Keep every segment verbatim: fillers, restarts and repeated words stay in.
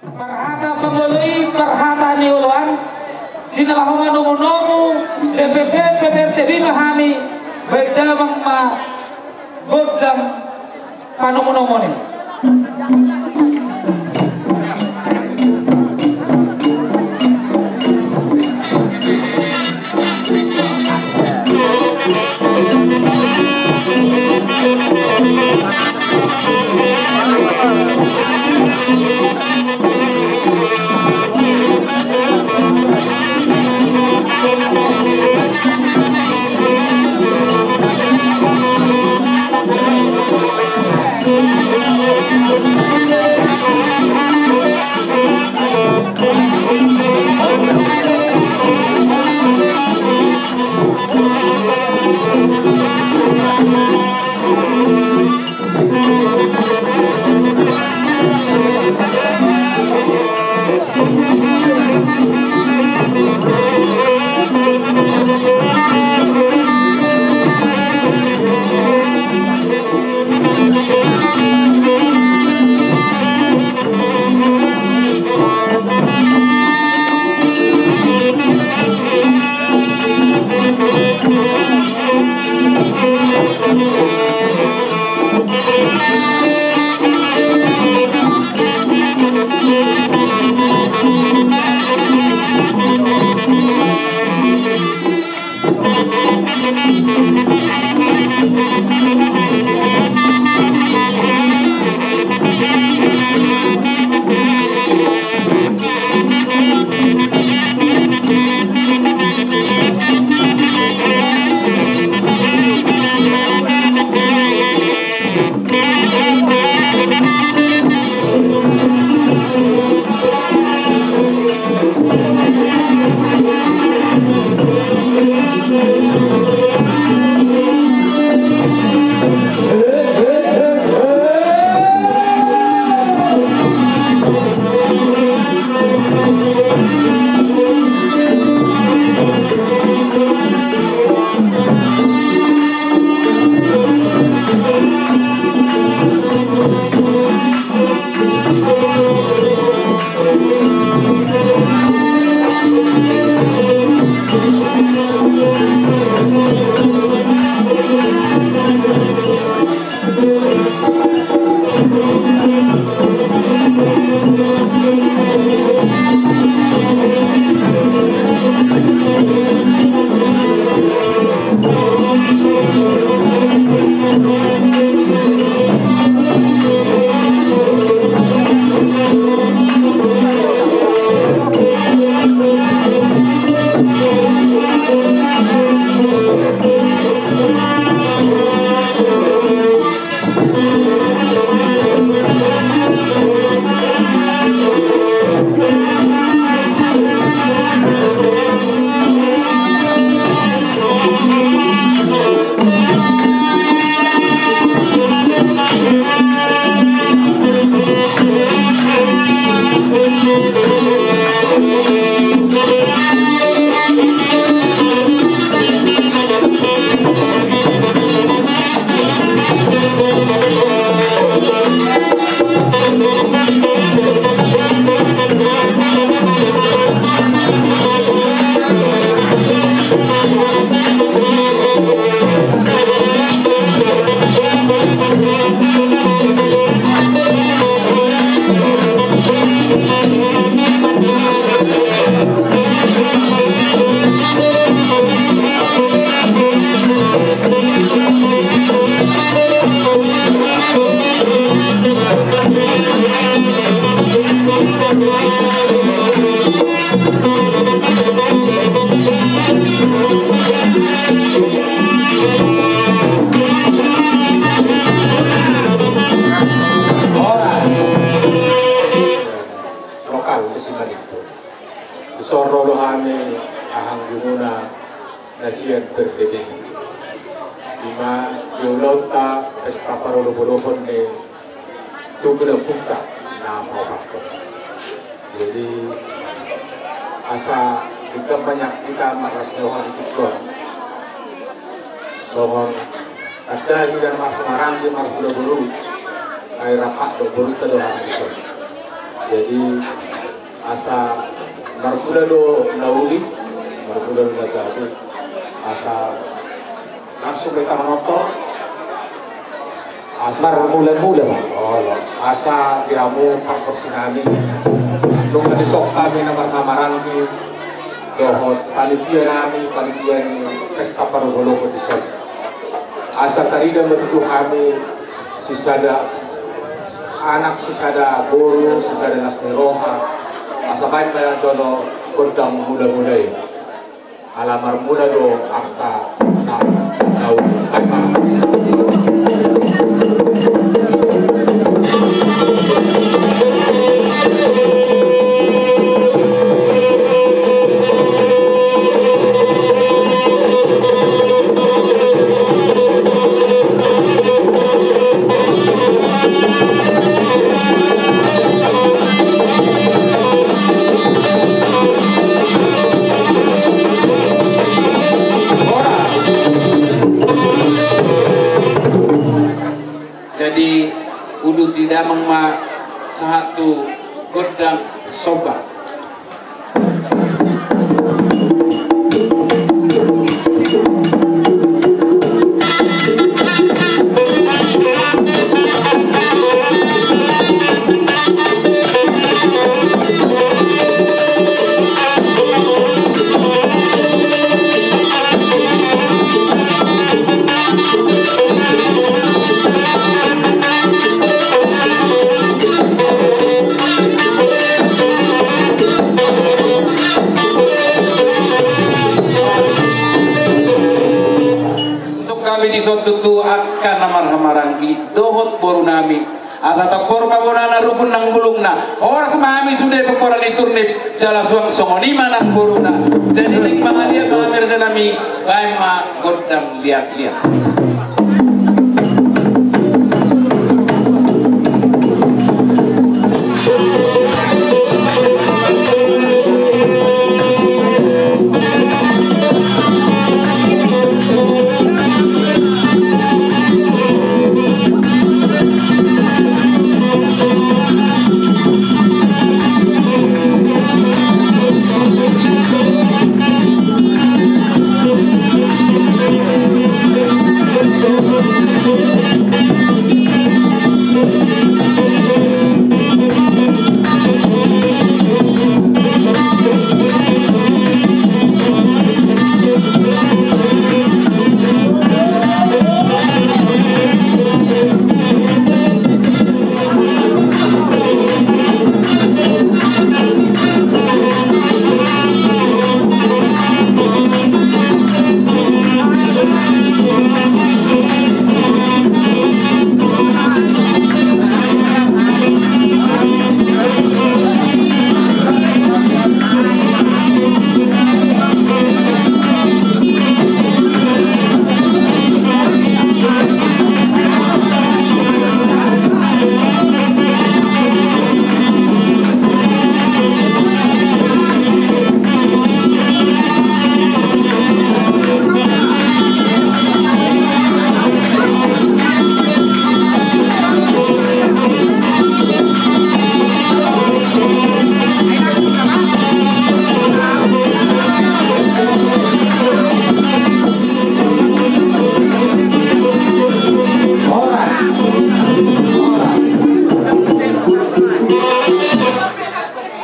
Parhata pangoloi, parhata ni oloan, di na laho manomunomu D P P P P R T B ma hami, baen damang ma gondang panomunomu i. Lokal, musim malimpo. Soro lo hami ahanggumuna na sian P R T B. Ima di ulaonta pesta parolopolohon ni tugu na pungka na paopathon. Jadi asa denggan ma nian hita marlas ni roha di tingki on. Songon tanda hita marhahamaranggi marhula boru. Ai rap do borunta do hami dison. Jadi, asa marmula do na uli, marmula do na gabe, asa langsung ma hita manortor. Asa marmula-mula ma. Olo. Asa di hamu pargonsi nami, nunga dison hami na marhahamaranggi dohot panitia nami, panitia ni pesta parholoan dison. Asa tarida ma tutu hami sisada anak, sisada boru, sisada las ni roha. Asa baen ma jolo gondang mula-mula i. Ala marmula do angka na, na uli. Baen ma. Jadi, uduti damang ma sahat tu gondang somba. Untuk hami dison tutu angka na marhahamaranggi dohot boru nami. Asa tampor ma bonana, rukun nang bulungna. Horas ma hami sude pomparan ni turnip, jala suang songon i ma nang boruna. Jadi naeng mangaliat ma hami, raja nami, baen ma gondang liat-liat.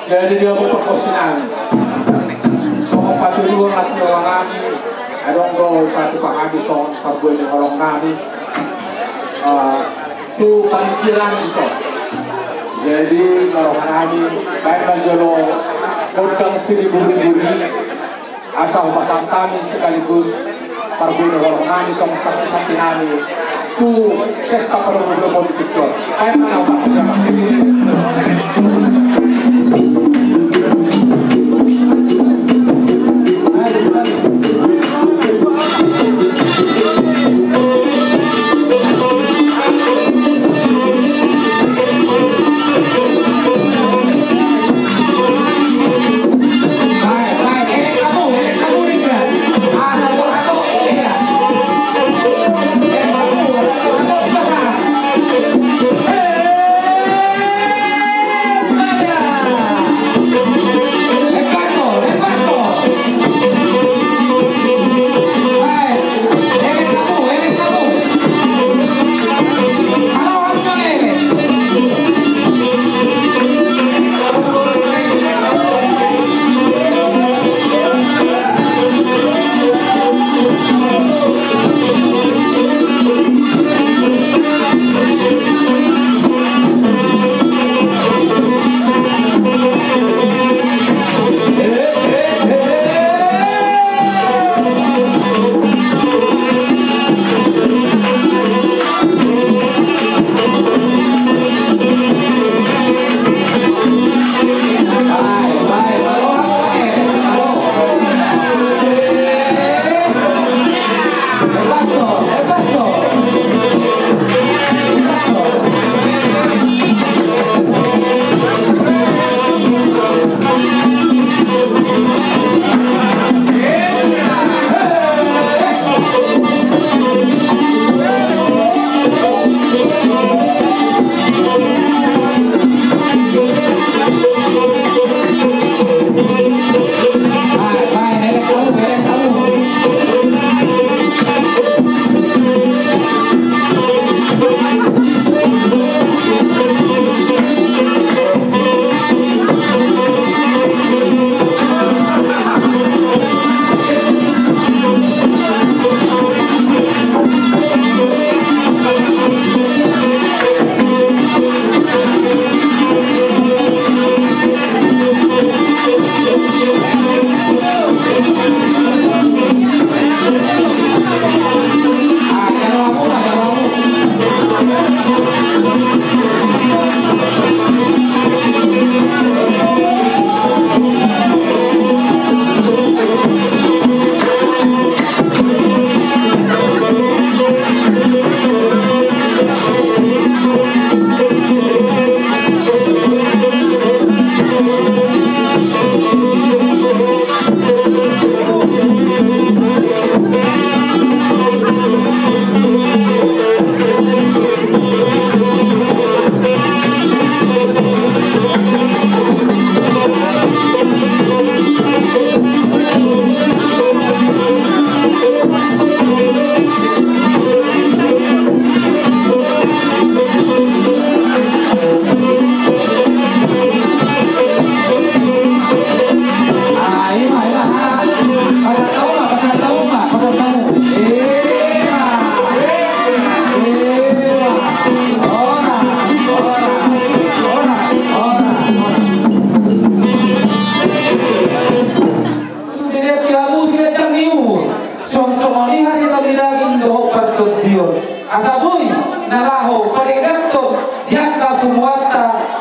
Jadi dia berproporsi nami. Songon patuduhon las ni roha nami, adong do patupa hami songon parbue ni holong nami. Eh, tu panitia nami so. Jadi, kalau nami, baen ma jolo gondang siribur-ribur i. Asa hupasahat hami sekaligus parbue ni holong nami songon santi-santi nami tu pesta parholoan di tingki on. Baen ma na hupasahat.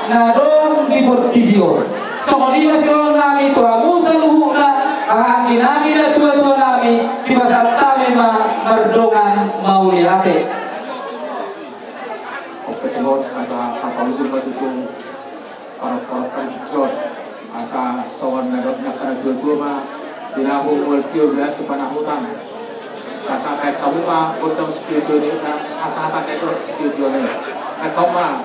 na adong di portibi on. Songon i ma sidohonon nami tu hamu saluhutna, anggi nami, natuatua nami, dipasahat hami ma mardongan mauliate. Oke, terus asa apa ujung batu tu para-para kan jor. Asa songon na dok na kana dua-dua ma, di na hu mual tio berat tu panahutan. Asa baen hamu ma gondang sitio-tio ni, asa hata na dok sitio-tio ni. Baen hamu ma.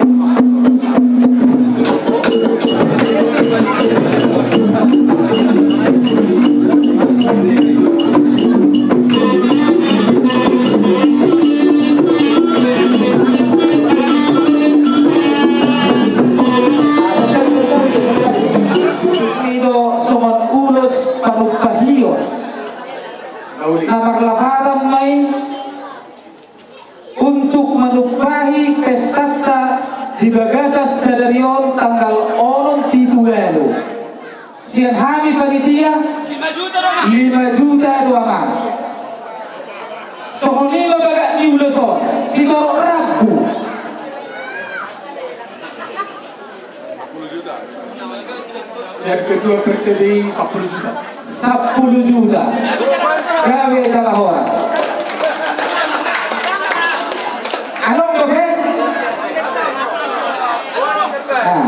Songon ulos panumpahion na marlapatan ma i untuk manumpahi pestanta di bagasan sadari on tanggal onom pitu ualu. Sian hami panitia, lima juta do, Amang. Lima juta do, Amang. Songon i ma bagak ni ulos on, sitorop rambu. Sian ketua P T B I sampulu juta. Sampulu juta. Gabe jala horas. Adong dope? Nah.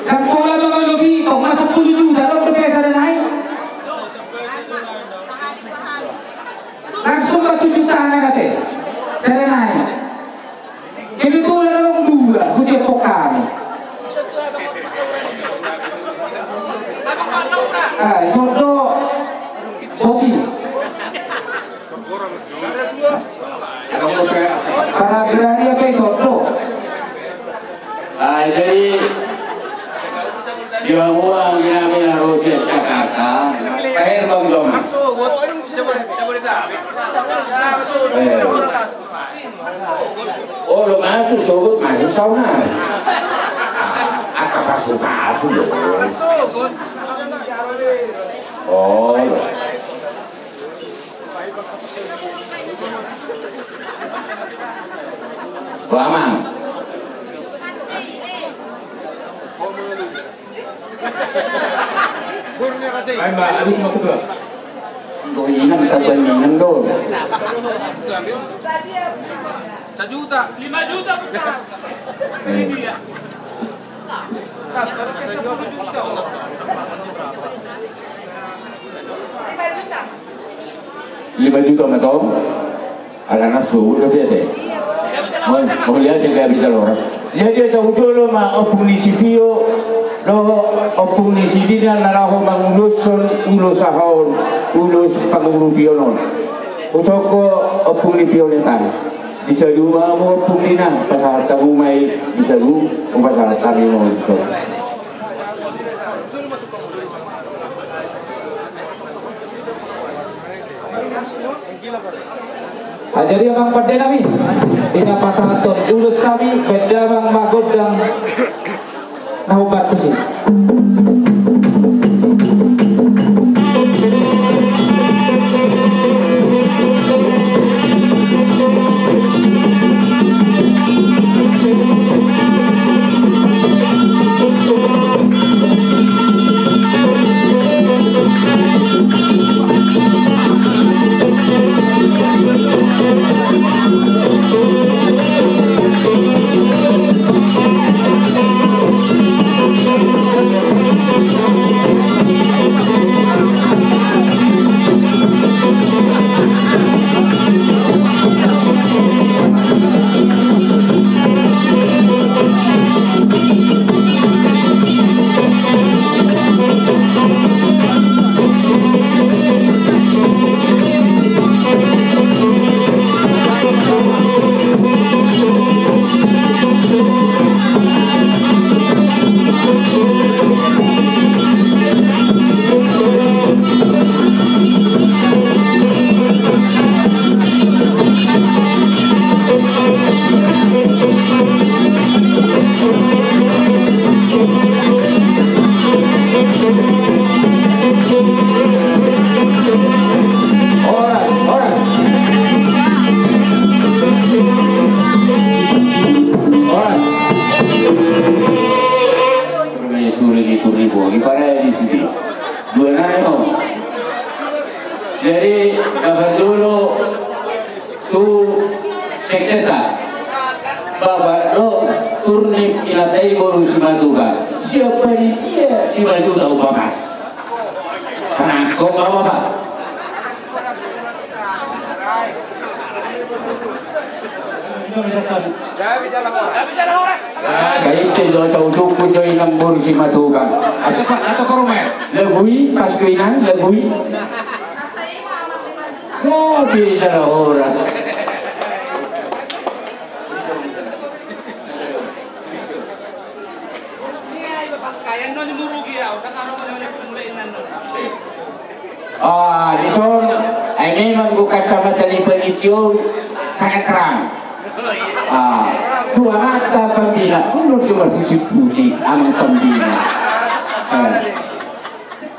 Kan pola mangalobi, tong ma sampulu juta, adong dope sada nai? Langsung ma tu juta na ate. Sada nai. Kebetulan adong dua, hu siap pokari. Ah, sodo. Bosi. Para agraria pe sodo. Ah, jadi, di hamu anggi nami na ro sian Jakarta, paher bang dong. Eh. Olo, masuk sogot, masuk sauna. Ah, angka pasu-pasu do. Olo. Amang. Ai ma, abis ma ketua. Engkau inang, tak bandingan do. Sajuta. Lima juta, Bunda. Eh. Lima juta ma tong. Alana suhut do dia te. Mauliate gabe jala horas. Jadi asa hujolo ma ompung ni si Tio dohot ompung ni si Dina na laho manguloshon ulos aha on, ulos pangurupion on. Husongko ompung ni Tio ni tadi. Disalu ma hamu ompung Dina, pasahat hamu ma i disalu, hupasahat hami ma on. Ah, jadi amang pande nami, ina pasahathon ulos hami, baen damang ma gondang na hombar tusi. Sekta. Bapak do, turnip inanta i boru Simatupang. Sian panitia lima juta umpama. Penangkok apa, Pak? Baik, itu do, tahu cukup do inang boru Simatupang. Apa, apa korumen? Lebui, pas ke inang, lebui. Kopi jala horas. Ah, dison, ai memang do kacamata ni panitia on sangat terang. Ah, tu amanta pembina, ulos cuma puji-puji amang pembina. Eh.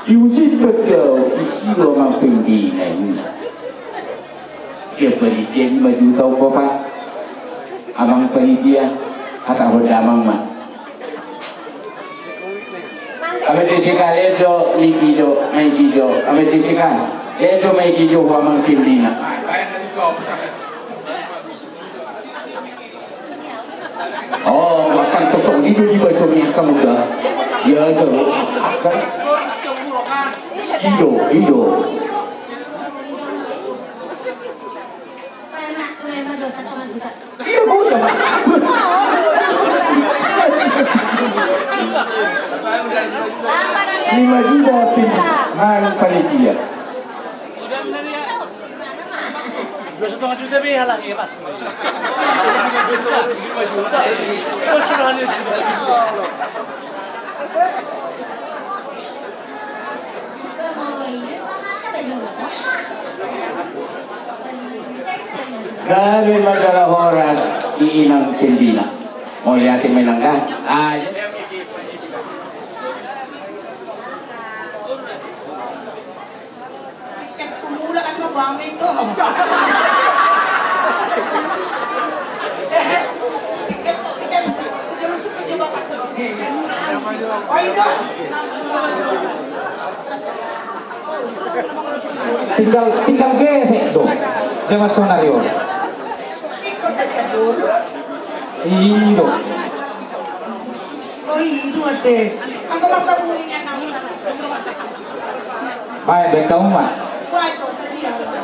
Iusin betul, isi do amang pembina i. Sian panitia lima juta umpama. Amang panitia, hatahon damang ma. Amang Jessica, ledo, miki do, maiki do. Amang Jessica, ledo, maiki do, amang pembina. Oh, makan totong di, di baso ni angka muda. Ya, so, angka. Ido, ido. Iya, gua udah. Lima juta, panitia. Dua setengah juta be, halah, ya, pas. Dua setengah juta. Gabe ma jala horas di inang pembina. Mauliate ma inang da. Ah, iya. Tinggal, tinggal gesek do. Jangan sonari on. Iyo. Baik, baik, kamu mah.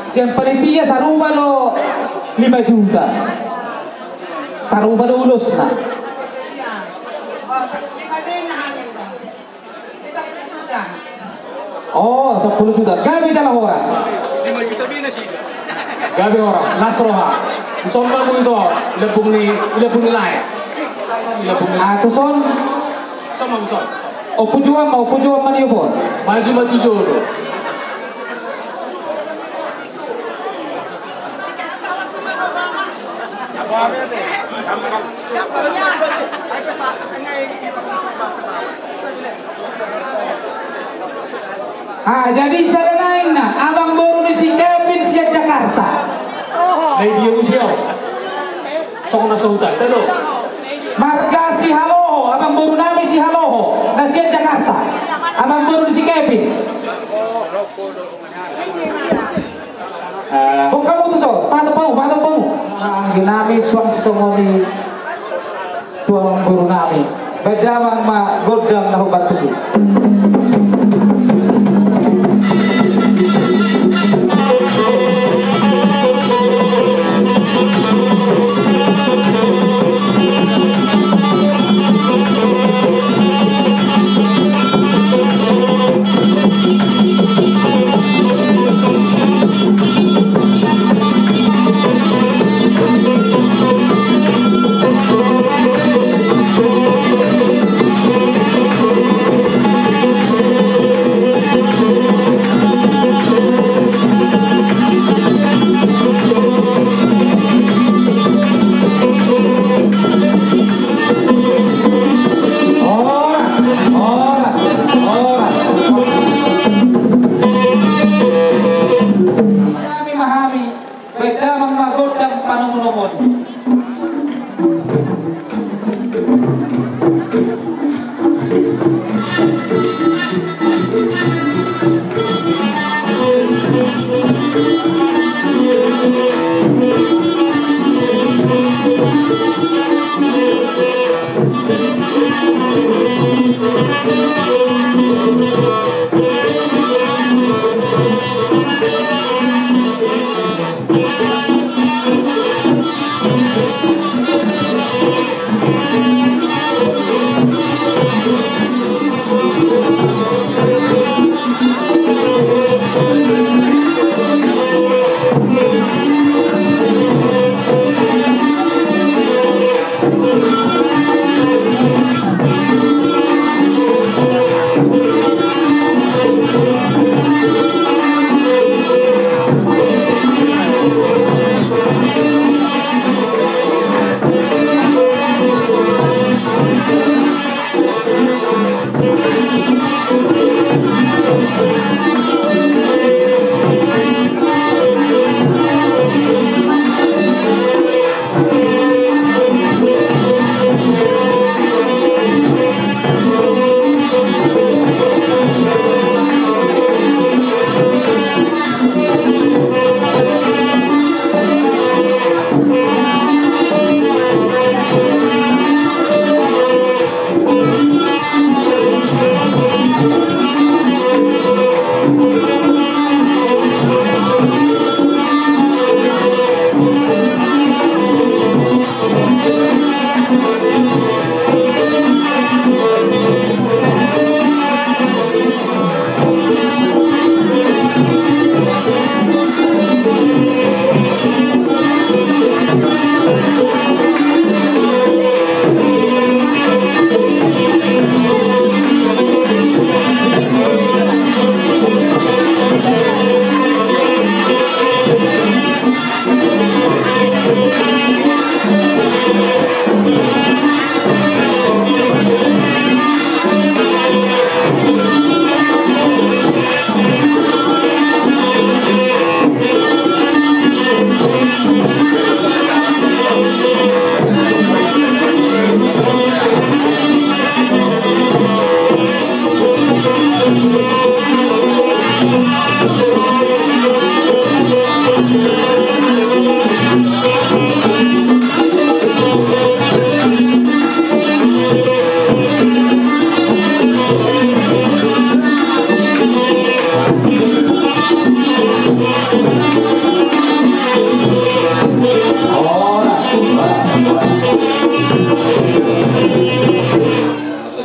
Sian panitia sarupa do lima juta. Sarupa do ulosna. Oh, sepuluh juta. Gabe jala horas. Lima juta be na sida. Gabe horas. Las roha. Somba mu ito. Lebung ni, lebung ni lae. Lebung ni. Ah, tuson. Somba mu son. Opu juang ma, opu juang ma ni opo. Maju ma tu jolo. Ah, jadi sada nai na, amang boru ni si Kevin sian Jakarta. Lai dia usio. Songon na so huta, tado. Marga Sihaloho, amang boru nami Sihaloho, na sian Jakarta. Amang boru ni si Kevin. Bongkamu tu so, patok pamu, patok pamu. Anggi nami suang songon i tu amang boru nami. Baen damang ma gondang na hombar tusi.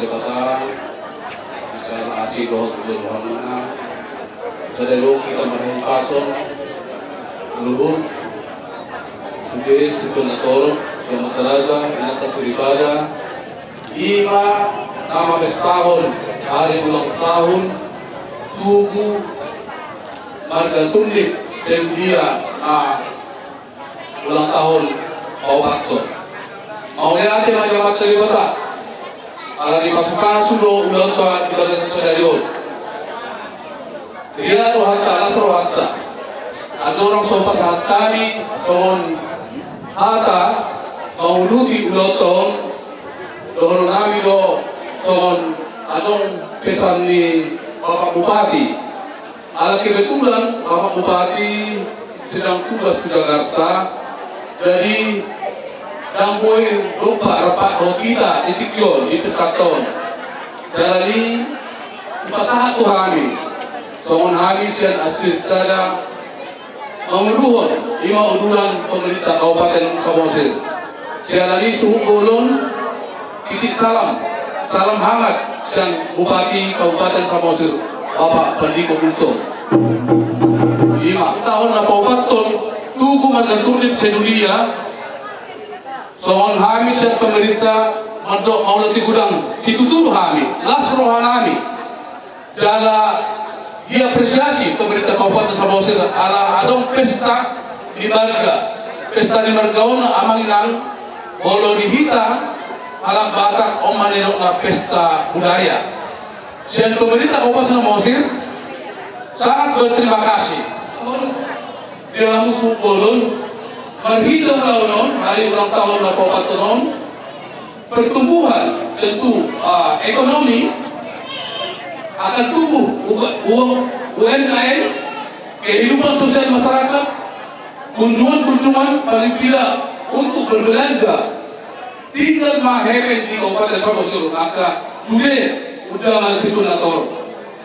Debata, bisa asi dohot dohot. Sadari on hita marhahipason, luhut, sude, situan na torop, di amanta raja, inanta soripada, i ma na mapestahon ari ulang tahun tugu marga Tundip Sedulia na ulang tahun paopathon. Mauliate ma di amanta Debata, ala dipasupasu do ulaonta di bagasan sadari on. Ria rohanta, las rohanta. Andorang so pasahat hami songon hata manguduti ulaonta on, dohonon nami do songon adong pesan ni Bapak Bupati. Ala kebetulan Bapak Bupati sedang tugas ke Jakarta, jadi ndang boi dompak rap dohot hita di tingki on, di pesta on. Jadi dipasahat tu hami, songon hami sian Asri Sada, manguluhon, i ma udulan pemerintah Kabupaten Samosir. Siala ni suhut bolon, titip salam, salam hangat sian Bupati Kabupaten Samosir, Bapak Pandiko Gultom. I ma, tahun na paopathon, tugu marga Tundip Sedulia, songon hami sian pemerintah, mandok mauliate godang situtu do hami, las roha nami. Jala diapresiasi pemerintah Kabupaten Samosir ala adong pesta di marga. Pesta di marga on, amang inang, molo di hita halak Batak on ma nidokna pesta budaya. Sian pemerintah Kabupaten Samosir sangat berterima kasih. Di hamu suhut bolon, marhite ulaon on, ari ulang tahun na paopathon on, pertumbuhan, tentu, ah, ekonomi akan tumbuh, U-, U-, U M K M, kehidupan sosial masyarakat, kunjungan-kunjungan, paling tidak untuk berbelanja. Tinggal ma hepeng di Kabupaten Samosir, angka sude undangan situan na torop.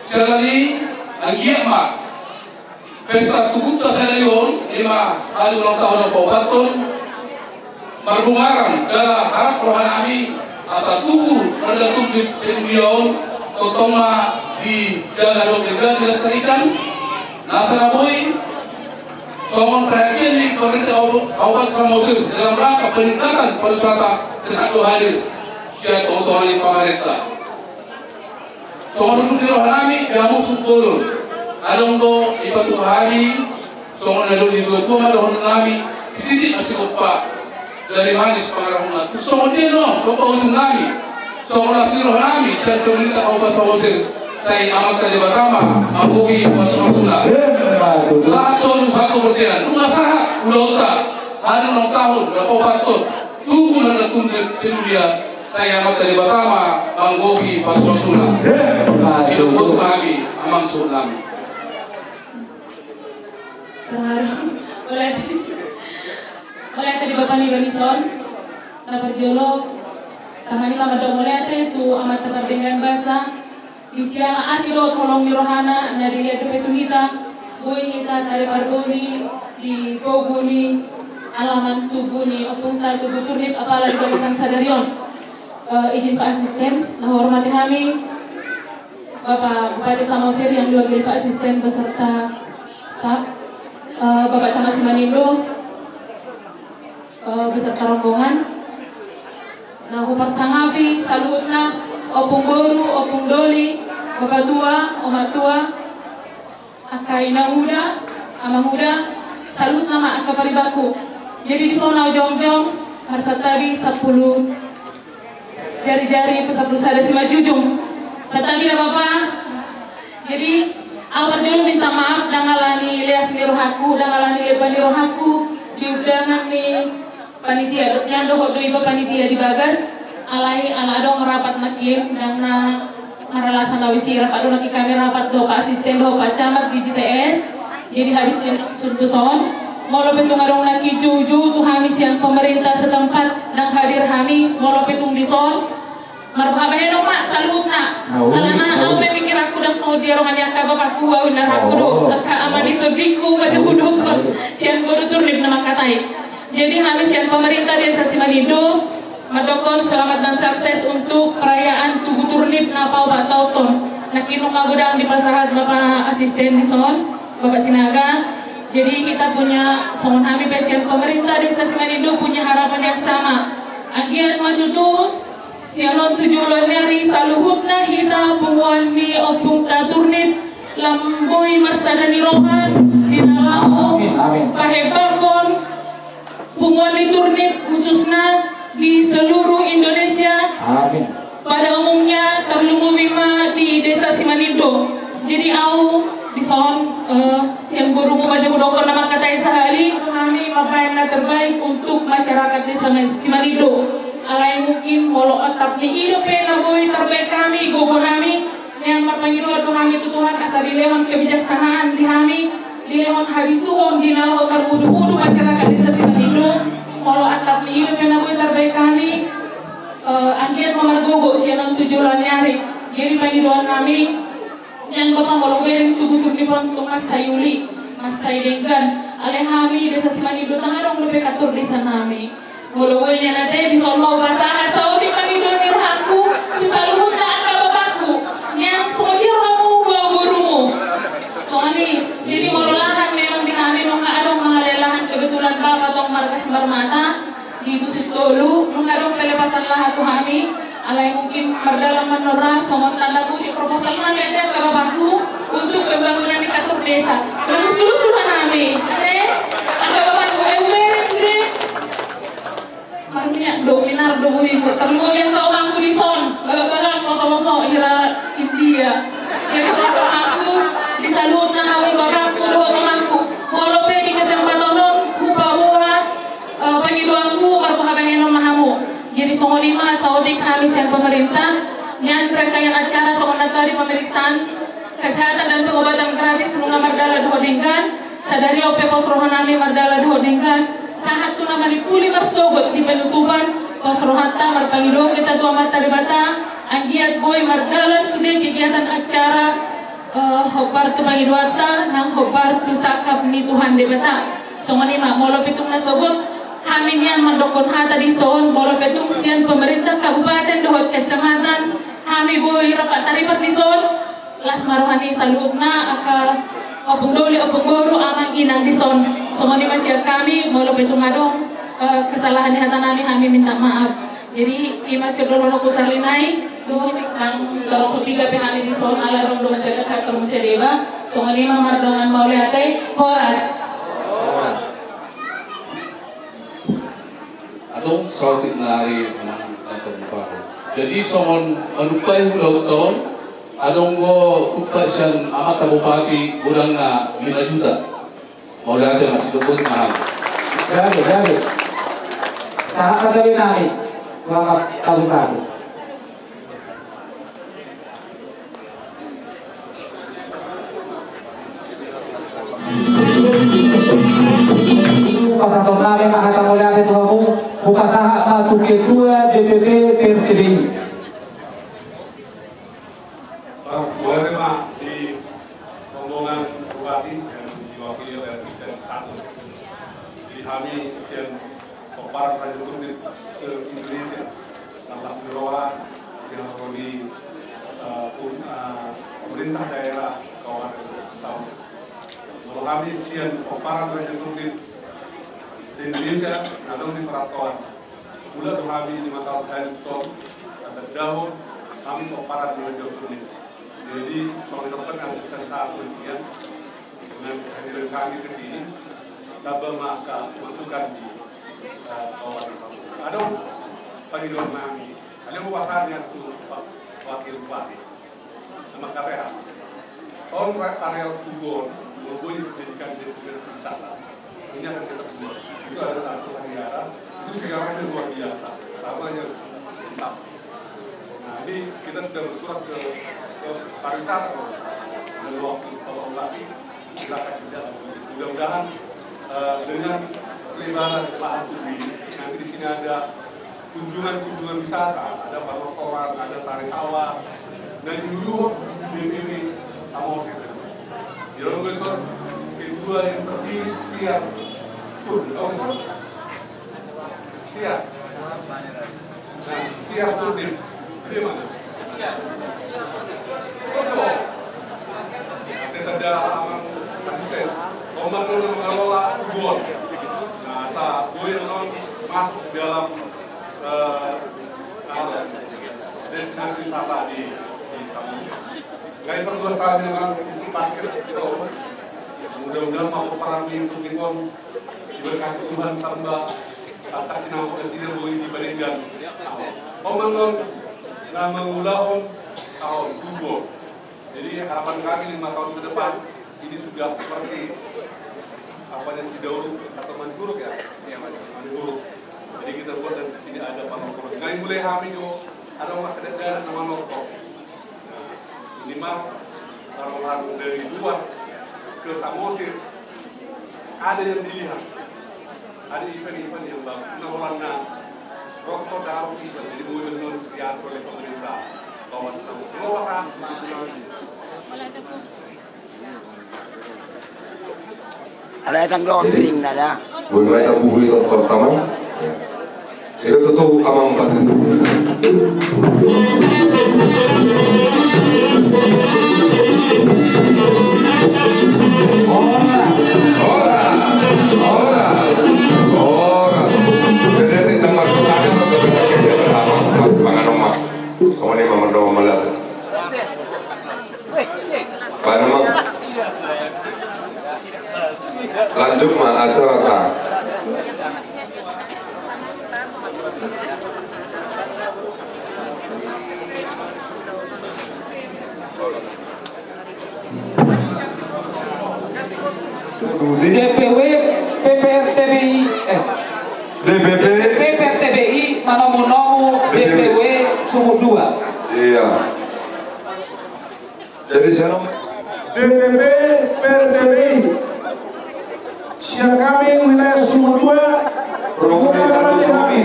Siala ni, anggiat ma pesta tugunta sadari on, i ma ari ulang tahun na paopathon, marbungaran jala harap roha nami asa tugu marga Tundip Sedulia on tongtong ma dijaga dohot dilestarikan. Nasa na boi songon perhatian ni pemerintah Kabupaten Samosir dalam rangka peningkatan pariwisata, tetap do hadir sian tonga-tonga ni pamarenta. Songon unduk ni roha nami di hamu suhut bolon, adong do dipatupa hami, songon na didok ni dua-dua ma dohonon nami, sititi ma sigompa, jala manis pangarahutna. Tung songon dia do, songon ujung nami, songon las ni roha nami sian pemerintah Kabupaten Samosir, sai Amanta Debata ma manggohi pasu-pasuna. Sahat solu sahat tu bontean, nunga sahat ulaonta, ari ulang tahun na paopathon, tugu marga Tundip Sedulia, sai Amanta Debata ma manggohi pasu-pasuna. Didok hami, amang suhut nami. Mauliate di Bapa niba dison. Na parjolo, tahe ma hita mandok mauliate tu Amanta Pardenggan Basa, di siala asi dohot holong ni rohana na dilehon dope tu hita, boi hita tariparboi di pogu ni alaman tugu ni ompungta Tugu Turnip, apala di bagasan sadari on. Eh, izin Pak Asisten, na huhormati hami Bapak Bupati Samosir yang diwakili Pak Asisten beserta staf, eh, Bapak Camat Simanindo, eh, beserta rombongan. Na huparsangapi saluhutna, ompung boru, ompung doli, bapatua, omaktua, angka inanguda, amanguda, saluhutna ma angka paribanku. Jadi dison ahu jongjong, marsantabi sampulu jari-jari, sampulu sada simanjujung. Santabi da Bapa. Jadi, ahu parjolo minta maaf, ndang alani leas ni rohangku, ndang alani lemba ni rohangku, di undangan ni panitia, nian dohot do iba panitia di bagas, alai ala adong rapat nangkin, ndang na maralasan ahu isi rapat, adong nangkin kami rapat dohot Pak Asisten dohot Pak Camat di J T S. Jadi habis ni suntuson, molo pe tung adong nangkin joujou tu hami sian pemerintah setempat, ndang hadir hami, molo pe tung dison, marhabahenon ma saluhutna. Alana ahu pe pingkiranku ndang songon dia roha ni angka bapakku, ahu inna rohangku do, angka ama ni tondingku, majo hudokhon sian boru Turnip na mangkatai. Jadi hami sian pemerintah Desa Simanindo mandokhon selamat dan sukses untuk perayaan Tugu Turnip na paopat taon on. Nangkin nunga godang dipasahat Bapak Asisten dison, Bapak Sinaga. Jadi kita punya, songon hami pe sian pemerintah Desa Simanindo punya harapan yang sama. Anggiat ma tutu sian on tu joloan ni ari saluhutna hita punguan ni ompungta Turnip lam boi marsada ni roha di na laho, amin, amin, pahembangkon punguan ni Turnip khususna di seluruh Indonesia. Amin. Pada umumnya, tarlumobi ma di Desa Simanindo. Jadi ahu dison, eh, sian borumu majo hudokhon na mangkatai sahali, hami mambahen na terbaik untuk masyarakat Desa Simanindo. Alai mungkin molo atap ni i dope na boi tarbaen hami gogo nami, nian marpangidoan do hami tu Tuhan asa dilehon kebijaksanaan di hami, dilehon habisuhon di na laho tarmuduhudu masyarakat Desa Simanindo. Molo atap ni i dope na boi tarbaen hami, eh, anggiat ma margogo sian on tu joloan ni ari. Jadi pangidoan nami, nian Bapa, molo bereng Tugu Turnip on tung mansai uli, mansai denggan. Alai hami Desa Simanindo ndang adong dope kantor desa nami. Molo boi nian ate, dison ma hupasahat saotik pangidoan ni rohangku tu saluhutna angka bapakku. Nian songon dia rohamu, boa borumu. Songon i. Jadi molo lahan memang di hami nunga adong mangalean lahan, kebetulan Bapa tong marga Simarmata di Dusun Tolu, nunga adong pelepasan lahan tu hami. Alai mungkin mardalan ma on ra songon tanda kutip proposal nami ate angka bapakku untuk pembangunan ni kantor desa. Langsung suruh nami ate angka bapakku, eh, ubereng sude. Marminyak do, minar do, bui. Tarlumobi asa omangku dison, bagak-bagak, moso-moso, hira India. Jadi, omangku, di saluhutna hamu bapakku dohot omangku, molo pe di kesempatan on hupaboa, eh, pangidoanku, marhabahenon ma hamu. Jadi songon i ma saotik hami sian pemerintah, nian rangkaian acara songon na tadi pemeriksaan kesehatan dan pengobatan gratis nunga mardalan dohot denggan. Sadari on pe pos roha nami mardalan dohot denggan sahat tu na manimpuli marsogot di penutupan. Pos rohanta marpangidoan hita tu Amanta Debata, anggiat boi mardalan sude kegiatan acara, eh, hombar tu pangidoanta nang hombar tu sangkap ni Tuhan Debata. Songon i ma, molo pe tung na sogot hami nian mandokkon hata dison, molo pe tung sian pemerintah kabupaten dohot kecamatan hami boi rap tarima dison, las ma roha ni saluhutna angka ompung doli, ompung boru, amang inang dison. Songon i ma sian hami, molo pe tung adong, eh, kesalahan ni hata nami, hami minta maaf. Jadi, i ma sian dohononku sahali nai, dung nang torop so piga pe hami dison, ala adong do manjaga hata muse deba. Songon i ma, mardongan mauliate, horas. Adong saotik nari manang tanpa mupaho. Jadi songon manumpai hula huta on, adong do tumpak sian amanta bupati godangna lima juta. Mauliate ma, sitopot ma. Gabe, gabe. Sahat ma gabe nami tu amanta bupati. Sahat nami ma hata mauliate tu hamu, hupasahat ma tu ketua D P P P R T B I. Pas boleh ma di rombongan bupati yang diwakili oleh Presiden satu. Jadi kami sian Pomparan Raja Turdip se-Indonesia, tangkas ni roha di haro ni, eh, pun-, eh, pemerintah daerah Kabupaten Samosir. Molo hami sian Pomparan Raja Turdip se-Indonesia, adong di parantauan. Mulak do hami lima taon sahali tu son, tanda dahon hami Pomparan Raja Turdip. Jadi songon i tongtong asisten satu ini kan, dengan kehadiran kami ke sini, tambah ma angka masukan di, eh, kawan. Adong pangidoan nami, adong pasahat tu Pak Wakil Bupati. Sama K P A. Tolong areal Tugu on, molo boi dijadikan destinasi wisata. Ini akan kita buat. Itu ada satu pariwisata, itu sejarahnya luar biasa. Sama yang Sampang. Nah, ini kita sudah bersurat ke, ke pariwisata, Pak. Dan waktu kalau lagi, kita akan tidak. Mudah-mudahan, eh, dengan pelebaran lahan ini, nanti di sini ada kunjungan-kunjungan wisata, ada panortoran, ada tari sawah, dan dulu di sini Samosir. Jadi besok kedua yang pergi siap pun, tahu besok? Siap. Nah, siap pun sih. Terima. Betul. Saya ada amang asisten. Komando mengelola Tugu on. Nah, asa boi on masuk di dalam, eh, apa, destinasi wisata di, di Samosir. Nggak perlu saya memang parkir kita. Mudah-mudahan mau perang di Tugu on diberkati Tuhan tambah, tangkas ni roha nasida boi dipadenggan. Komando na mangulahon, tahu, Tugu on. Jadi harapan kami lima tahun ke depan ini sudah seperti apa, si Dauruk atau Manjuruk ya? Iya, Manjuruk. Jadi kita buat dan di sini ada panortoran. Nah, mulai hami jo ada rumah kedekatan sama nortor. Nah, ini mah orang-orang dari luar ke Samosir ada yang dilihat. Ada event-event yang bagus. Nah, orang na roadshow, ada event. Jadi, mau dengan diatur oleh pemerintah. Kawan sama. Terima kasih. Ada datang doang, piring nggak ada. Boleh datang buku itu pertama. Itu tuh amang empat itu. Horas, horas, horas, horas. Jadi, tidak masuk angin, masuk angin, dia berapa? Masuk angin, Oma. Kamu ini memang doang melihat. Baru mau lanjut ma acara ta. D P W P P R T B I, eh. D P P. P P R T B I, manomu-nomu D P W Sumur dua. Iya. Jadi siapa? D P P P R T B I. Sian hami wilayah Sumur dua. Program kami.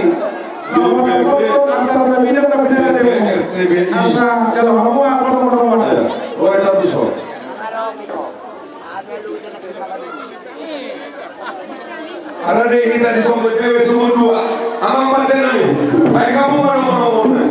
Lawan antara bidang dan bidang. Asa jalo hamu apa nomor-nomor. Ada. Oh, ada tuh, so. Ada di kita di Sumur, P W Sumur dua. Amang pandenami. Baik, kamu mana mau ngomong?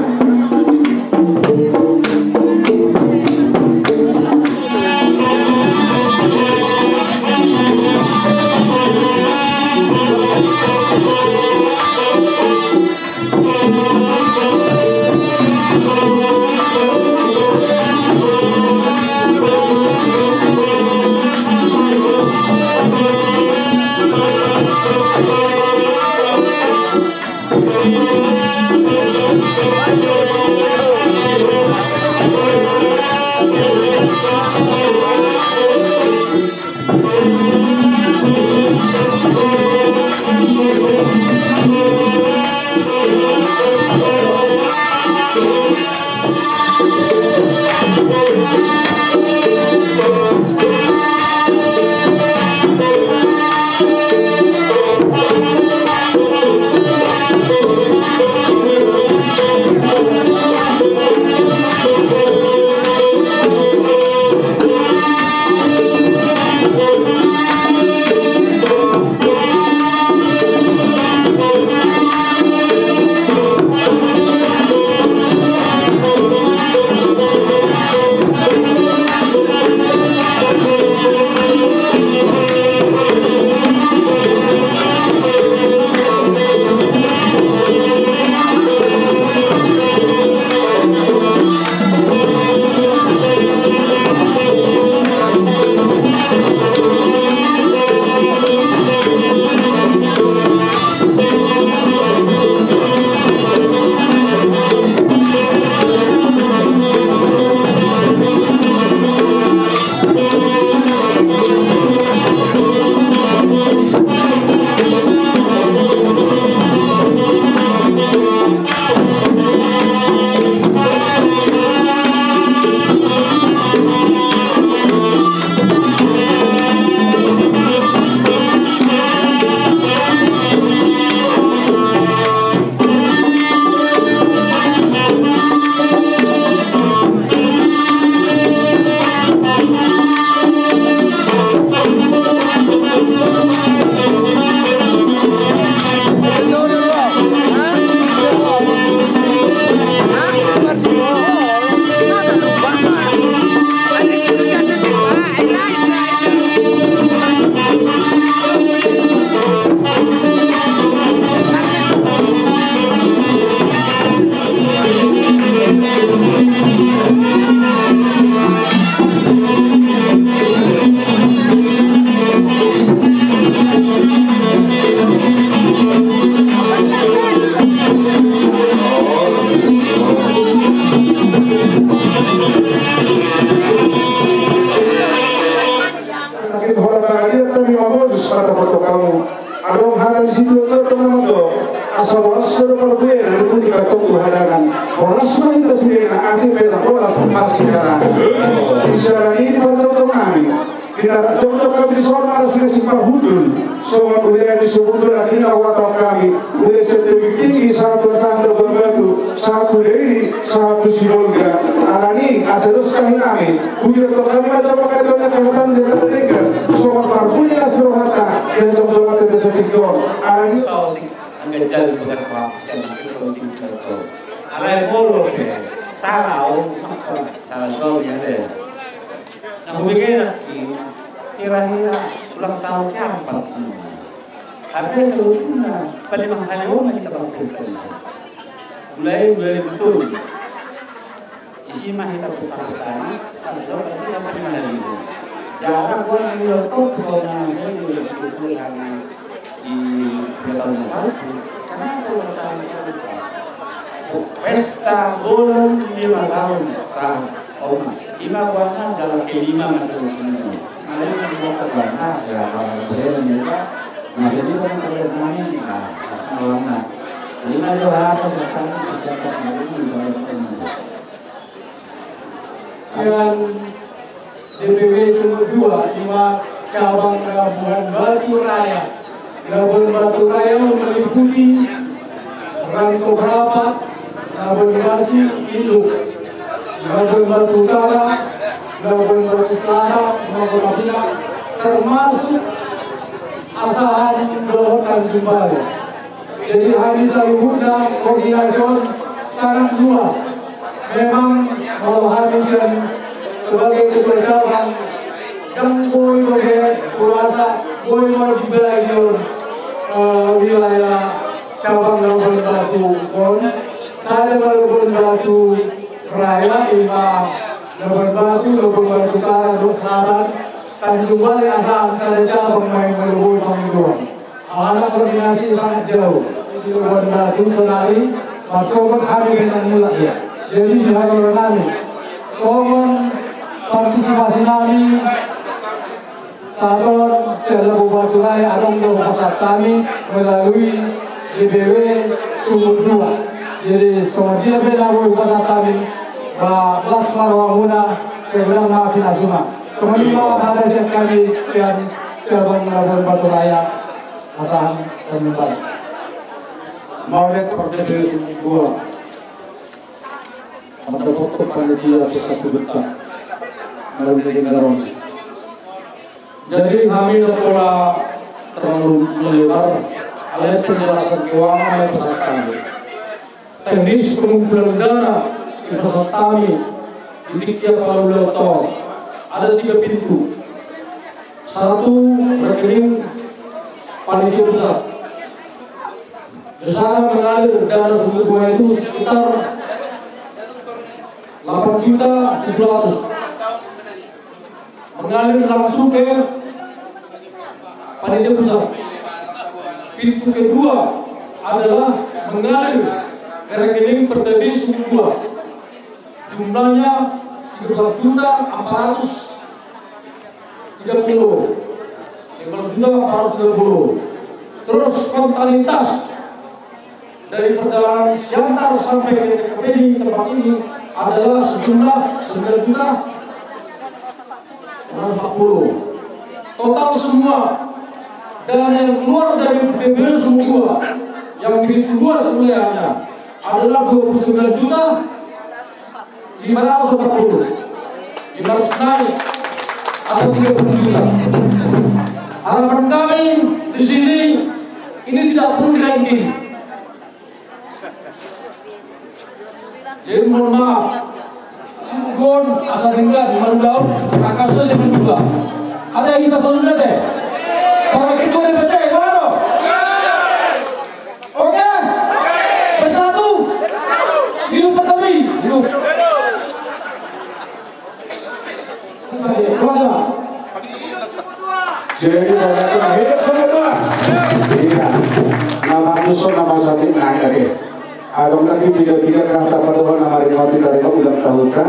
Asa horas do parbue na dipudi kantong tu hadangan. Horas ma hita sudena, ate pe na horas pasti hadangan. Di siaran i parjongjongan nami, di na jongjong hami dison marasi-asi parhundul. Songon ulean ni sumundul, akhirna huhatahon hami, ule sian Tebing Tinggi sahat tu Asahan Labuan Batu, sahat tu Dairi, sahat tu Sibolga. Alani asa dos tahi nami, huida tong hami ma jolo mangkatai hata ni hata na denggan, songon parbue na sirohanta di jongjong hata na sahat tingki on. Alani Angka jali bagas pahapusan itu kalau tinggi terus. Alai molo pe sala au, sala suami ada. Na hubege na i, kira-kira ulang tahun keempat ini. Tapi sebetulnya paling mahal kita bangkitkan. Mulai dua ribu tujuh. Isi ma hita putar-putar, atau berarti yang pernah hari itu. Jarang gua nang ulang tahun, kalau nang saya juga begitu, karena di tiga tahun yang lalu, kenapa ulang tahun kita lupa? Oh, pesta bolon lima tahun, tahun. Oh, Mas, lima gua nang jalan ke lima masuk ke sini. Malah ini gua ke mana? Ya, kalau saya ini, Pak, masih di mana kalau nangis, nah, pas malam, nah. Lima itu apa? Sekarang, sekarang, sekarang, sekarang. Sian D P W Sumur Dua, ima cabang Labuhan Batu Raya. Labuhan Batu Raya meliputi Rantau Prapat, Labuhan Batu Induk, Labuhan Batu Utara, Labuhan Batu Selatan, Labuhan Batu Tengah, termasuk Asahan dohot Tanjung Balai. Jadi hami saluhutna koordinasi on sangat luas. Memang kalau hami sian sebagai ketua cabang, dang boi dope hurasa boi mau dibagion, eh, wilayah cabang Labuhan Batu on. Sada ma Labuhan Batu Raya, ima Labuhan Batu, Labuhan Batu Utara, dohot Selatan, Tanjung Balai, Asahan sada cabang ma i, molo boi pangidoan. Alana koordinasi sangat jauh. Di Labuhan Batu sonari, masuk hami dengan mulak ya. Jadi di hadapan nami, songon partisipasi nami, saton sian Labuhan Batu Raya adong do hupasahat hami melalui D P W Sumur Dua. Jadi songon dia pe na boi hupasahat hami, ba las ma rohamuna, kebelang ma pinasuna. Songon i ma hata sian hami sian cabang Labuhan Batu Raya. Asahan kami baik. Mauliate tu D P W Sumur Dua. Mantap untuk panitia pesta tu bentak. Malam ini garon. Jadi hami nda pola terlalu melebar. Alai penjelasan keuangan alai pesan kami. Teknis pengumpulan dana investasi kami di tiga puluh lima tahun ada tiga pintu. Satu, rekening panitia pusat. Di sana mengalir dana Sumur Dua itu sekitar delapan juta tujuh ratus. Mengalir langsung ke panitia pusat. Pintu kedua adalah mengalir ke rekening Pertiwi Sumur Dua. Jumlahnya tiga belas juta empat ratus tiga puluh. Tiga belas juta empat ratus tiga puluh. Terus spontanitas dari perjalanan Siantar sampai ke T K P di tempat ini adalah sejumlah sembilan juta empat puluh. Total semua dana yang keluar dari D P W Sumur Dua yang begitu luas wilayahnya adalah dua puluh sembilan juta lima ratus empat puluh. Lima ratus naik atau tiga puluh juta. Harapan kami di sini, ini tidak perlu di-ranking. Jadi mohon maaf. Sunggon asa denggan, marulau, angka sel dengan dua. Ada yang kita selalu lihat, eh? Para ketua D P C, mana? Oke? Bersatu. Hidup Pertiwi. Hidup. Kuasa. Jadi, hidup Sumur Dua. Iya. Nama tuso, nama sakit, nah, oke. Adong lagi piga-piga kata padohon nama ringoti dari ulang tahunta.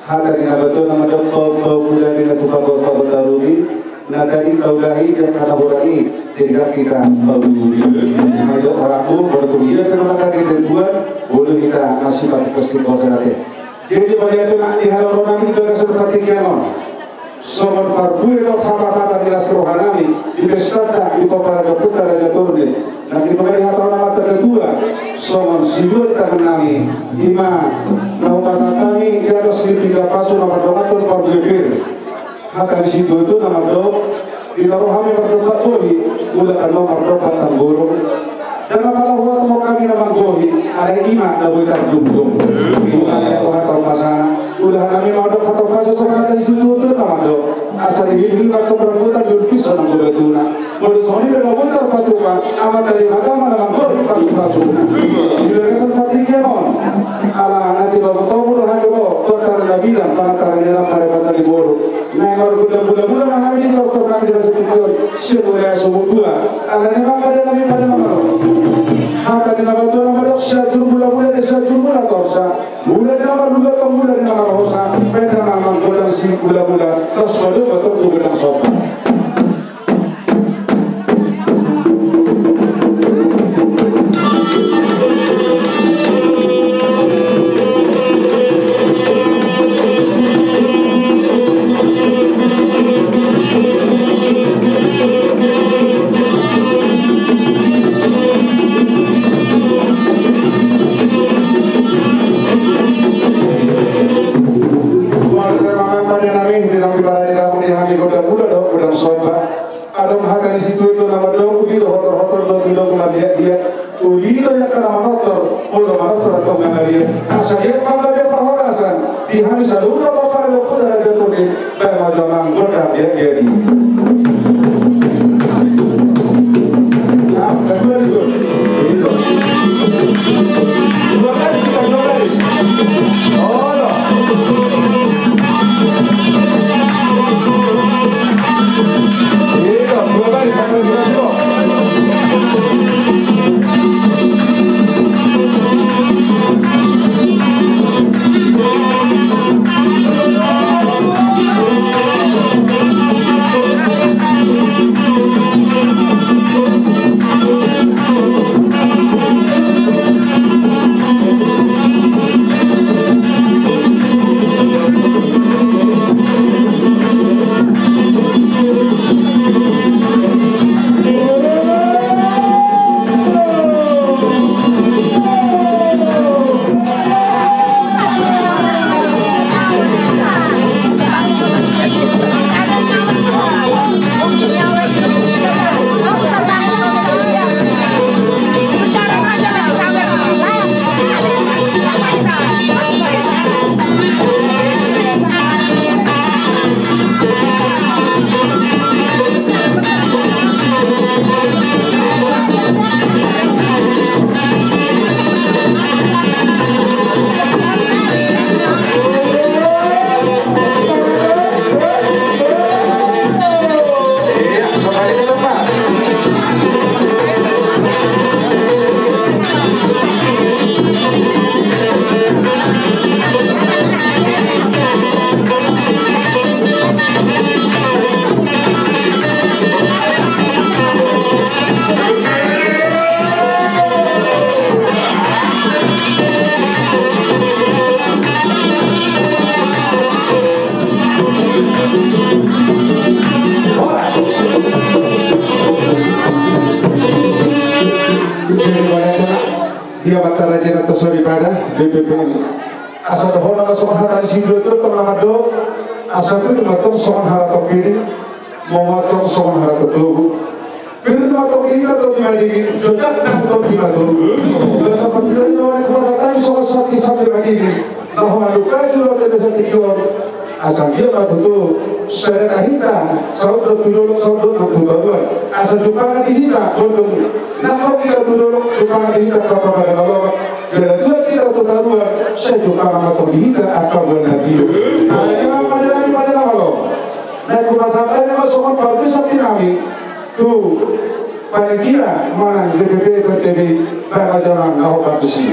Hata ni na batua na mandok pau, pau, pula di na tupa, pau, pau, pau, tarugi. Na tadi kau dahi dan kata borani. Sehingga hita, eh, maido orangmu, baru tu dia, memang kaki tentuan, boleh hita masih pakai plastik bawah sana teh. Jadi, mauliate ma di haroro nami di bagasan partingkian on. Songon parbue dohot hamatatan ni las roha nami, di pestanta, di pomparan ni ompunta Raja Torude. Nang di pambahen hata on amanta na tua, songon sidua ni tangan nami, i ma, na hupasahat hami, di atas ni pinggan pasu na mardongan parbue pir. Hata ni situatua na mandok, di na ro hami mardongan bohi, mula hamu mardongan tanggoro. Ndang apala huhatahon hami na manggohi, alai i ma na boi tardumdum. Mula hamu huhatahon pasu na, mula hami mandok hata pasu songon hata ni situatua na mandok. Asa dihilhil ma tong rambutan, diuluk pisa nang batuna. Molo songon i pe na boi tarpatupa, amanta Debata ma na manggohi pasu-pasu. Di bagasan partingkian on, ala na tinobotobo do hami ro, tortar na bilang, panantaran ni lam, pare pasal di boru. Naeng margondang mula-mula ma hami di tortor nami di bagasan tingki on, sian wilayah Sumur Dua. Alani i ma pande nami, pande nami ro. Hata ni na batua na mandok, sianjur mula-mula, di sianjur mula torsa. Mula ni na marluat, mula ni na marhosa. Penda ma manggondang si mula-mula, tos ma doma tong tu gondang somba. Buat memang pande nami, di nang di parade nami, di hami gondang mula dohot gondang somba. Adong hata ni situatua na mandok, uli do hotor-hotor, dohot uli do marliat-liat. Uli do angka na manortor, molo manortor antong mangaliat. Asa dia panggabean parhorasan, di hami saluhut na pomparan ni ompunta Raja Torude, baen ma jo amang gondang liat-liat i. Nah, kedua itu. Itu. Dua baris, kita dua baris. Oh, no. Dia mata raja na tosori pada B P P M. Asa dohonon ma songon hata ni sidua tong na mandok, asa pir ma tong songon harato piring, mauliate tong songon harato togu. Pir ma tong di hita tondi madingin, jojak nang tondi matogu. Basa partilari na wari kuasa tani songon sati sate madingin. Na ho maluka julu ate basa tingki on. Asa dia ma tutu, sada na hita, saut do tu dolok, saut do nang tu toruan. Asa jumpangan di hita, gondong. Nang ho hita tu dolok, jumpangan di hita, papa pada na lomak. Jala tuat hita tu toruan, sai jumpangan ma tong di hita, angka buan na tio. Alai ma pande nami, pande na malo. Naeng hupasahat hami ma songon parpesan nami tu panitia manang D P P P T B Babajaran na hombar tusi.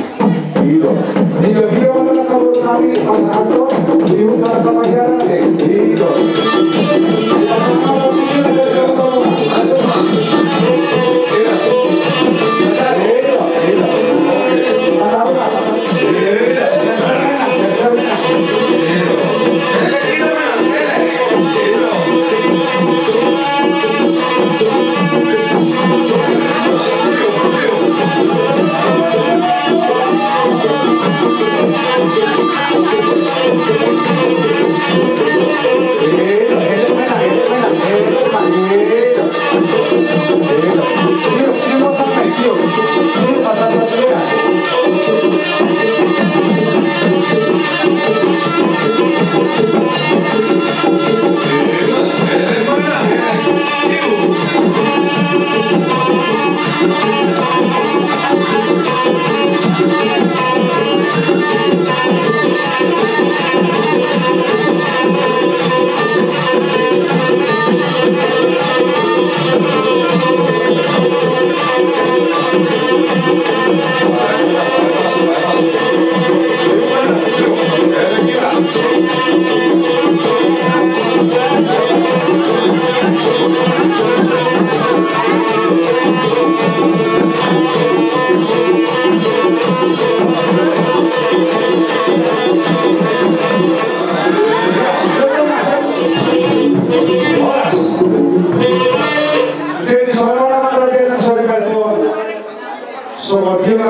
Ito. Hingga dia mana kabur nami mana anto di rumah kamahiaran de. Ito.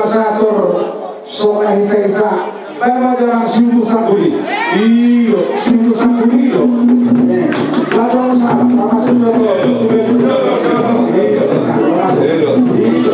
Sator, soka hisa-hisa. Baen ma jala siutusan guli. Iyo, siutusan guli do. Eh, lagu salah, lagu salah. Iyo, lagu salah. Iyo.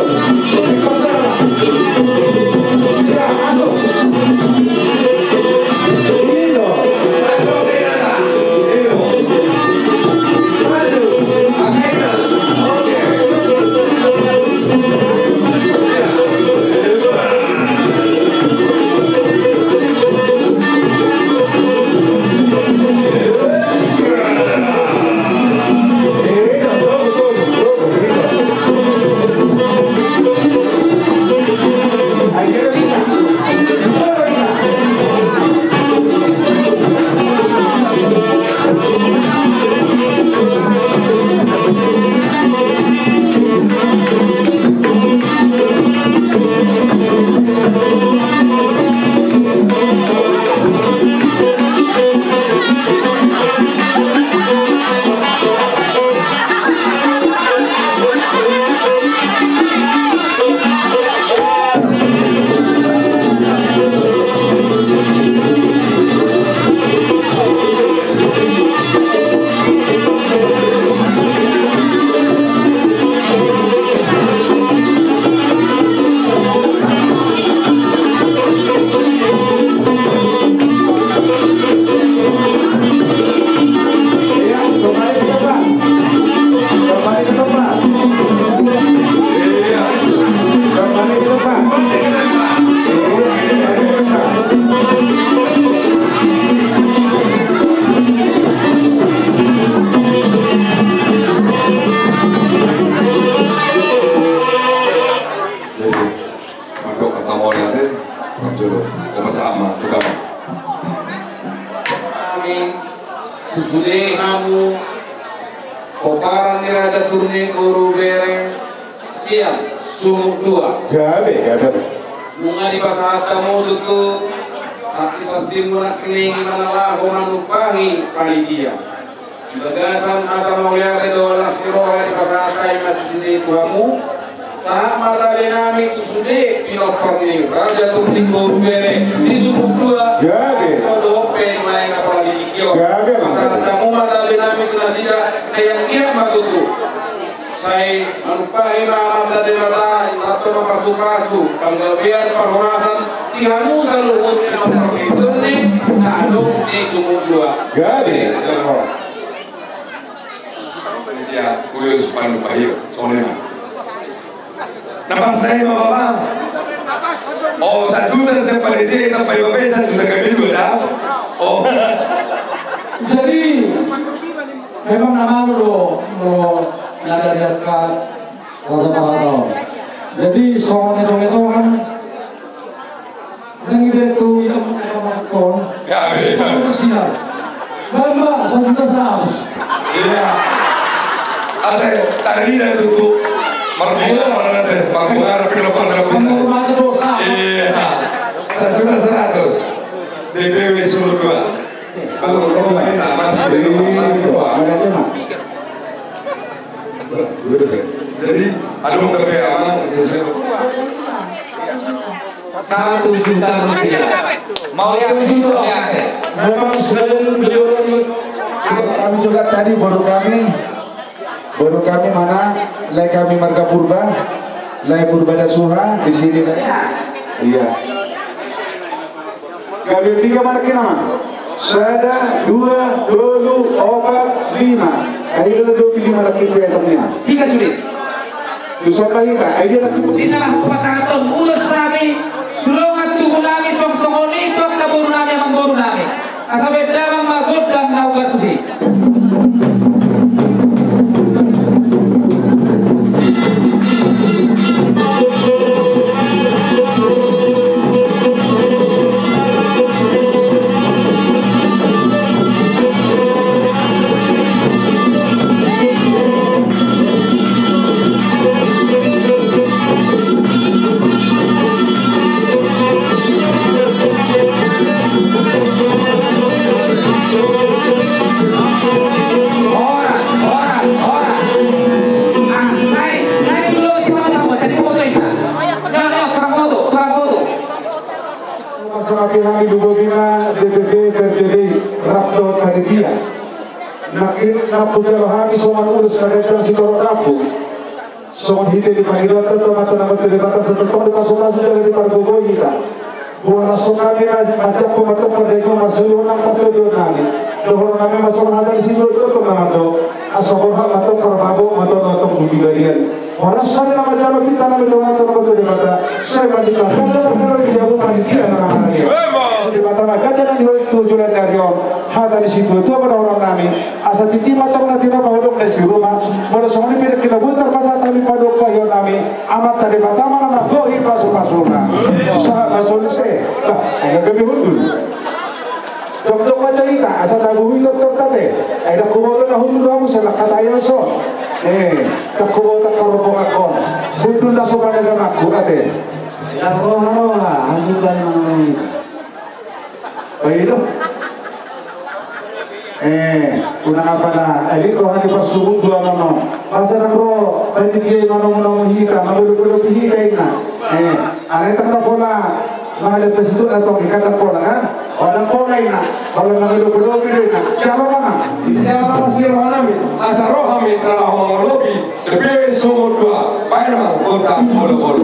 Mandok hata mauliate, jolo, jolo, sama-sama, jolo. Amin. Sude hamu pomparan ni Raja Toruning boru bere sian Sumut Dua. Gabe, gabe. Nunga dipasahat hamu tutu santi-santimu nangkining na laho manumpahi panitia. Di bagasan hata mauliate dohot las ni roha dipasahat hami ma tusi tu hamu. Sahat ma tabe nami tu sude pinompar ni Raja Toruning boru bere di Sumut Dua. Gabe. Asa dohot pe nuaeng apala di tingki on. Gabe, gabe. Pasahat hamu ma tabe nami tu nasida, sai anggiat ma tutu. Sai manumpahi ma amanta Debata, tantu ma pasu-pasu, panggabean, parhorasan di hamu saluhut pinompar ni Toruning na adong di Sumut Dua. Gabe. Gabe. Ia, kuyus panumpahi, songon i ma. Na pas na i ma, Bapa. O, sajuta sian panitia, ditambai Bapa i sajuta gabe dua da. O. Jadi, memang na malo do, do, na dari angka Raja Parata on. Jadi, songon i do, do kan. Nang ibe tu ia mengatakan. Ya, ya. Terus dia. Bamba, sajuta seratus. Iya. Asa, tadi dah tutup. Marbunga, iya. Mana deh? Marbunga, rapi, rapi, rapi. Menghormati dosa. Iya. Sajuta seratus. D P W Sumut Dua. Kalau kau minta, masih ada, masih ada. Ada aja, Mas. Jadi, aduh, tapi aman. Satu juta rupiah. Mau yang juta. Memang selain beliau, kami juga tadi baru kami, baru kami mana, lae kami marga Purba, lae Purba Dasuha, di sini, lae. Iya. Gabe piga ma nangkin, Amang? Sada, dua, tolu, opat, lima. Ai do dua puluh lima nangkin tu etok nian. Piga sude? Tu somba hita, ai dia nangkin. Di na hupasahathon ulos nami, tu dongan tubu nami, songon i tu angka boru nami, amangboru nami. Asa baen damang ma gondang na uga tusi. Sangapi hami lumobi ma D P P, P R T B, rap dohot panitia. Nangkin na hujalo hami songon ulos na ganjang sitorop rambu. Songon hite di pangidoan tu Amanta na martua Debata, sai tongtong dipasupasu jala dipargogoi hita. Boha na songon hami na manjangkon ma tong pardenggan marsiluhon nang partondion nami. Dohonon nami ma songon hata ni situatua tong na mandok. Asa borhat ma tong parmabot ma tong na tong bumi balian. Horas hami na manjalo pinta nami tu Amanta na martua Debata. Sai mandita tanda na haro di jabu panitia na mangalia. Debata ma ganda na nihol tu joloan ni ari on. Hata ni situatua ma dohonon nami. Asa tintin ma tong na tinopa hudok na si ruma. Molo songon i pe dengke na boi tarpasa hami padohon pahion nami. Amanta Debata ma na manggohi pasupasuna. Sahat ma solusi. Bah, ayo kami hundul. Tongtong ma jai hita, asa tabuhi tongtong ate. Ai ndang huboto na hundul hamu, sai mangkatai au son. Eh, ndang huboto na rombongan on. Hundul na so managa mangku ate. Ndang roha-roha, hamu jai manang. Baik do. Eh, unang apala, ai roha ni parsubut dua nono. Masa nang ro, panitia i manomu-nomu hita, mangolop-olopi hita inna. Eh, alai ndang na pola, mangolop tu situtu na tong i, ndang pola kan? Ndang pola inna, molo mangolop-olopi do inna. Siapa mana? Siapa pasti roha nami, asa roha nami na laho mangolopi, D P P sumur dua, baen ma, kota Bolo-bolo.